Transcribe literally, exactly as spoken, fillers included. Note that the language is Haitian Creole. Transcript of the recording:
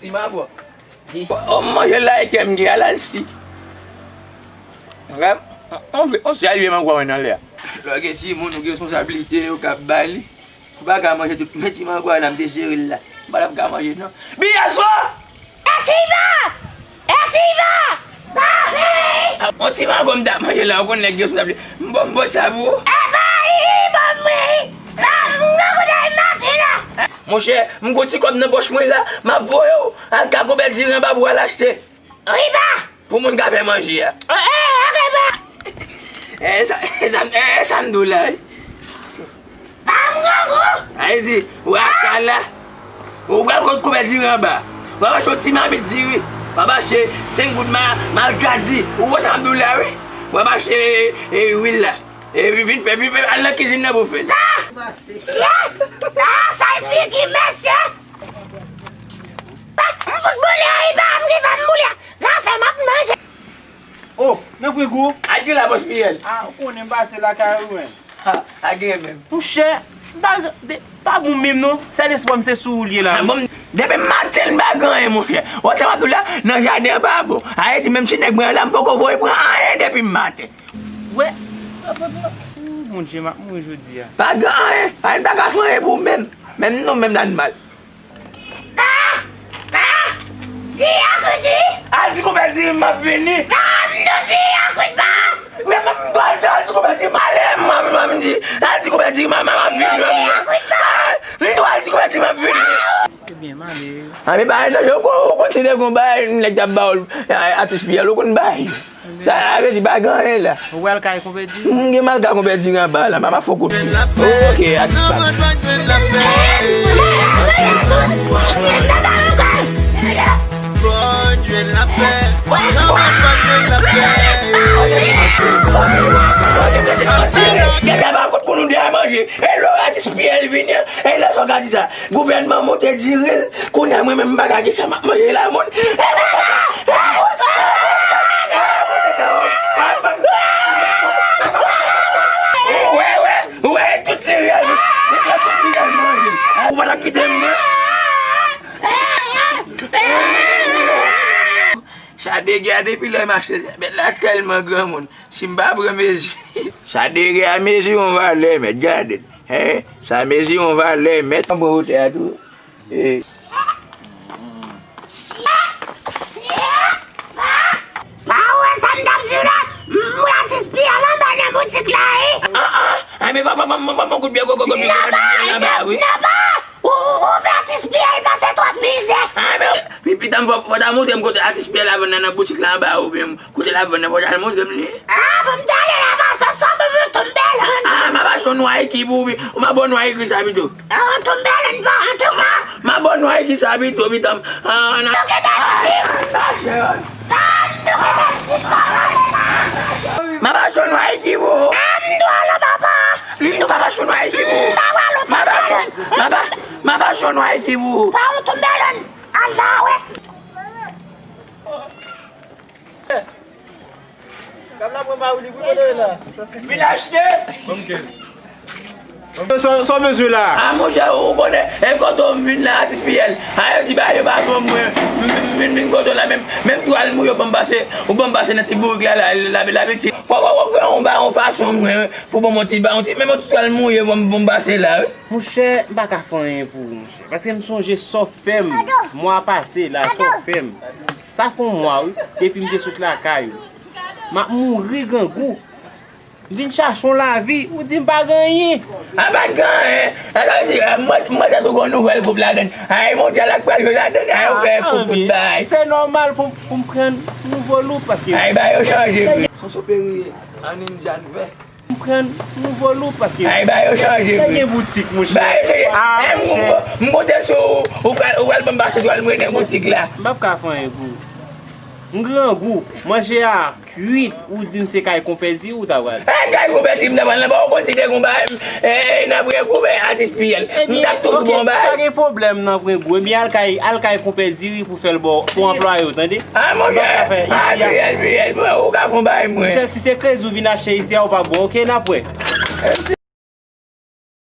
Ti mango. Di. O, o, manje la e kè m gen, al al si. Frè m, on, on, on salye mango mwen nan lè a. Lè w gen timoun, ou gen responsablite, ou ka ba li. Ou pa ka manje tout, men ti mango a la, m te sere l la. M pa t ap ka manje, non. Biyaswa! Etiva! Etiva! Papi! On ti mango m t ap manje la, ou konn nèg yo sou table. M bon, m bon sa pou ou. Epa, i, i, bon, mwen, i. Nan, m nan kote l maten la. Monchè, m gon ti kòb nan pòch mwen la, m ap voye w al ka konpè diri anba pou w al achte. Riba! Pou moun ka fè manje a. Eh, eh, ok, ba. Eh, sa, eh, sa, eh, sa m di w la, wi. Pa m grangou. Sa vle di, ou a sa la, ou pral kot konpè diri anba. W ap achte yon ti mamit diri. W ap achte senk goud ma-, malkadi. Ou wè sa m di w la, wi. W ap achte, eh, lwil la. E vin, vin fè, vin fè, al nan kizin nan pou fè. Ah! Mesye! Ah, sa e figi, mesye! Ah, m fout boule a, i pa m ki fè m boule a. Zafè m ap manje. Oh, nan Gwigou? A gen la, bòs Piyèl. Ah, ou konnen m pase lakay ou, men. Ha, a gen menm. Monchè, pa, de, pa bon menm non. Sèl espwa m se sou ou l ye la. Ah, bon, depi maten m pa gen anyen, monchè. Wè sa m ap di w la, nan jaden an pa bon. A vle di menm si nèg mwen la, m poko voye pran anyen depi maten. Wè. Ooh, Bondye, m ap mouri jodi a. Pa gen anyen. Anyen pa ka fè anyen pou ou menm. Menm nou menm nan mal. Pa! Pa! Di a koudi! Al di konpè diri m ap vini. Pa! M nou di a koud pa! Men m dwa al di konpè diri m ale, m, m, m di. Al di konpè diri m, m, m ap vini. M dwa al di konpè diri m ap vini. Ebyen, m ale. A, men bagay sa, ou konn, ou konn se te gon bagay, nèg t ap ba w, a, atis Piyèl, ou konn bay. Sa vle di pa gen anyen la. Ou pral kay konpè diri? M gen mal ka konpè diri anba la, m ap fè kout pye. Ok, atis pa. Bondye lapè, nan mwen pa jwenn lapè. Gade pa kout pou nou de a manje. E lè atis Piyèl vini an, e lè sa w ka di sa. Gouvènman monte diri l, kounye a mwen menm m pa ka gen sa m ap manje la, moun. Wè, wè, wè, tout ti rèl, nou pran tout ti rèl manje. Ou pa t ap kite m, non. Sa degè depi lè m achte, bèt la tèlman granmoun. Si m pa pran mezi. Sa degè a mezi yon valè, mèt, gade. Hein? Sa mezi yon valè, mèt. An bon wotè a tou. Eh. Sye, sye, pa, pa wè sa m t ap di w la. M wè atis Piyèl anba nan boutik la, wi. Ah, ah, ah, men pa, pa, pa, pa, pa, kout pye, kout pye, kout pye, kout pye, anba, wi. Non, pa, ou, ou, ou fè atis Piyèl pase twòp mizè. Ah, men, pi, pita m fò, fò ta montre m kote atis Piyèl la vann nan, nan boutik la anba, oubyen kote l ap vann nan, fò ta montre m li. Ah, bon, m t ale la, pa sa, sa, bon, m tonbe la. Ah, m ap achte yon nwa eki pou ou, wi. Ou m ap ba w nwa eki sa pito. Ah, ou tonbe la, m pa, antouka. M ap ba w nwa eki sa pito, pitanm. Ah, nan. Tonbe la, si. Ah, sa chè. Ah, m tonbe la, si, pa wè la. M ap achte yon nwa eki pou ou. Ah, m dwa la, papa. M dwa pa achte yon nwa eki pou ou. M pa wè l, ou tonbe la. M ap achte, m ap, m ap achte yon nwa eki pou ou. Pa ou tonbe la. Ala wè. Vin achte! Sa, sa w bezwen la? A, monchè, ou konnen, e kote w vin la, atis Piyèl. A, yo di ba yo pa ban mwen, m, m, vin, vin kote w la, menm, menm twal mouye w ban m pase, ou ban m pase nan ti bourik la, la, la, la, piti. Fò, fò, fò, fò, yon ba, yon fason mwen, pou ban m yon ti ba, yon ti, menm yon ti twal mouye, ban m, ban m pase la, wi. Monchè, m pa ka fè anyen pou ou, monchè. Paske m sonje sa w fè m mwa pase la, sa w fè m. Sa fè yon mwa, wi, depi m te sot lakay ou. M ap mouri grangou. M vin chache yon lavi, ou di m pa gen anyen. A, pa t gen anyen. A, sa vle di, a, mwen, mwen tande ou gon nouvèl gwoup ladann. Ay, Mondyal ak pral jwe ladann, ay, ou fè koup tout bagay. Se nòmal pou, pou m pran nouvo look, paske. Ay, bagay yo chanje, wi. Son soperi, an ninja n vè. M pran nouvo look paske. Ay, bagay yo chanje, wi. Gen boutik, monchè. Bagay yo chanje. Ah, monchè. M, m konte sou ou, ou pral, ou pral ban m pase twal mwen nan boutik la. M p ap ka fè anyen pou ou. M grangou, manje a kwit, ou di m se kay konpè diri ou ta pral. Eh, kay konpè diri m ta pral nan, ba ou konn si te gon bagay, eh, nan prengou, men atis Piyèl. M t ap tou bon bagay. Pa gen pwoblèm nan prengou. Ebyen, al kay, al kay konpè diri pou fè l ba w, pou anplwaye w, tande? Ah, monchè, ah, Piyèl, Piyèl, ou ka fè yon bagay mwen. Monchè, si se krezi ou vin achte isi a, ou pa bon, oke, n ap wè.